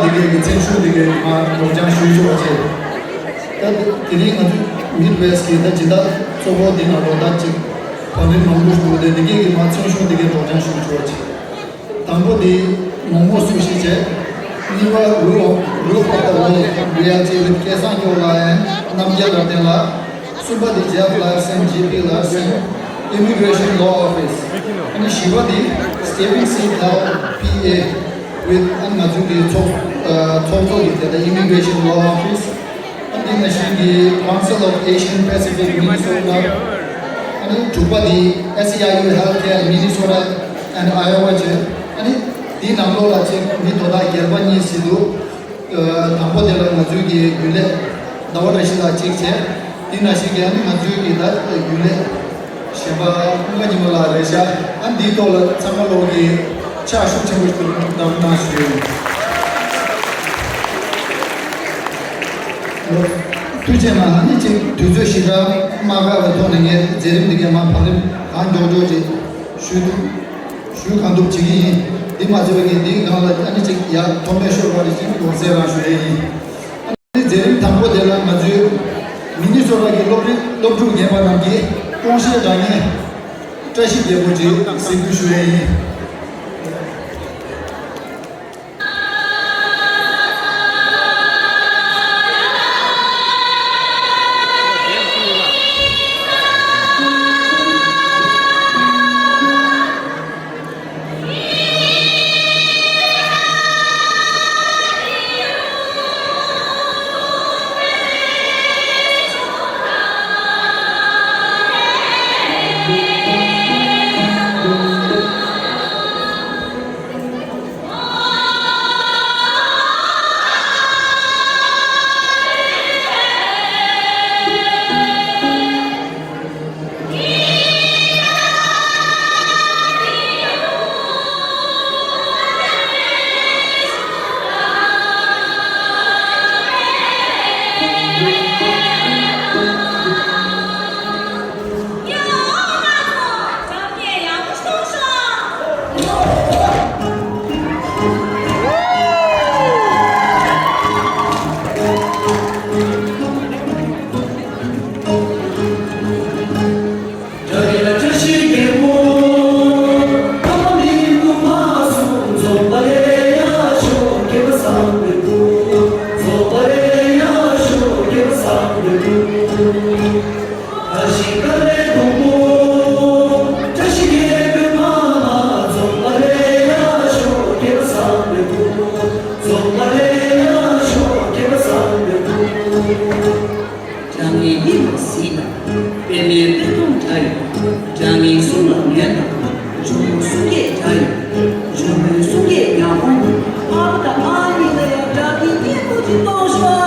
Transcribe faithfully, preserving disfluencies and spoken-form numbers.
འདི་གའི་གི་མཚན་གཞུང་འདི་གའི་མར་སྒྲོག་སྦྱང་ཞུས་ཆོག་པ་བྱས། ད་དེ་རིང་ང་ཚོ་མིཌ་ཝེསྟ་གི་ད་སྦྱིན་བདག་གཙོ་བོ་འདི་ནང་ལོགས་ད་ཅིག་བང་རིམ་མང་པོ་ཞིག་འདུག་དེ་འདི་གའི་གི་མར་མཚན་གཞུང་འདི་གའི་སྒྲོག་སྦྱང་ཞུས་ཆོག་པ་བྱས། དང་པོ་འདི་མོག་མོག་སུ་ཤི་བྱས། གཉིས་པ་Rule of, Rule of the World, Reality with སྐལ་བཟང་སྐྱབས་ལགས་ཡང་རྣམ་རྒྱལ་རབ་བརྟན་ལགས། གསུམ་པ་འདི་Jeff Larson, J P Larson, Immigration Law Office. ཨ་ནི་བཞི་པ་འདི་Steven Seagal, P A, with ཨ་ནི་ང་ཚོའི་གི་ཚོགས་ཨ་ཚོགས་གཙོ་གི་དེ་ལ་Immigration Law Office. ཨ་ནི་འདི་ནང་བཞིན་གྱི་Council of Asian Pacific Minnesota. ཨ་ནི་དྲུག་པ་འདི་S E I U Healthcare Minnesota and Iowa བྱས། ཨ་ནི་འདི་ནང་ལོགས་ལ་ཅིག་མི་དོ་བདག་སྒེར་པ་གཉིས་ཟིན་འདུག་ཨ་དང་པོ་དེ་ལ་ང་ཚོའི་གི་རྒྱུན་ལས་ཟླ་བ་བཀྲ་ཤིས་ལགས་གཅིག་བྱས། དེ་ནང་བཞིན་གྱི་ཨ་ནི་ང་ཚོའི་གི་ད་རྒྱུན་ལས་གཞན་པ་ཀུན་དགའ་ཉི་མ་ལགས་རེད་ཤག་ཨ་འདིའི་ཐོག་ལ་ཚང་མ་ལོག་གི་ཕྱག་ཤུགས་ཆེན་པོ་ཞིག་ཏུ་བསྡམས་གནང་ཞུ་ཡོད། ཐུགས་རྗེ་གནང་། ཨ་ནི་ཅིག་དུས་ཚོད་ཞེ་དྲག་མ་འགོར་བའི་ཐོག་ནས་ངས་མཛད་རིམ་འདི་གའི་མ་བང་རིམ་གང་མགྱོགས་མགྱོགས་ཅིག་ཞུ་ཐུབ། ཞུ་གང་ཐུབ་བྱེད་ཀྱི་ཡིན། འདི་མ་ཚད་པའི་གི་འདིའི་སྒང་ལ་ཨ་ནི་ཅིག་ཡར་མཐོ་དམན་ཤོར་བ་རེ་ཅིག་ཡོང་སྲིད་རང་ཞུ་ཡས་ཡིན། ཨ་ནི་མཛད་རིམ་དང་པོ་དེ་ལ་ང་ཚོའི་མི་ནི་སོ་ཊ་གི་སློབ་རིམ་སློབ་ཕྲུག་རྒན་པ་རྣམས་ཀྱིས་སྟོང་བཤད་སྒྲ་སྙན་བཀྲ་ཤིས་རྒྱལ་པོ་ཅིག་གཟིགས་འབུལ་ཞུ་ཡས་ཡིན། དྲང་ངེས་ཡིད་ལ་གཟིགས་དང་། པདྨའི་སྤུ་ལྡོང་འདྲ་ཡི། དྲང་ངེས་གསུང་ལ་ཉན་དང་། འབྱུང་པོའི་གསུང་སྐད་འདྲ་ཡི། འབྱུང་པོའི་གསུང་སྐད་ཉམས་འོང་དུ། ཨ་ཕ་དང་ཨ་མ་གཉིས་ལ་ཡང་དགྲ་བགེགས་གཉན་པོ་ཅིག་གཏོང་ཤོག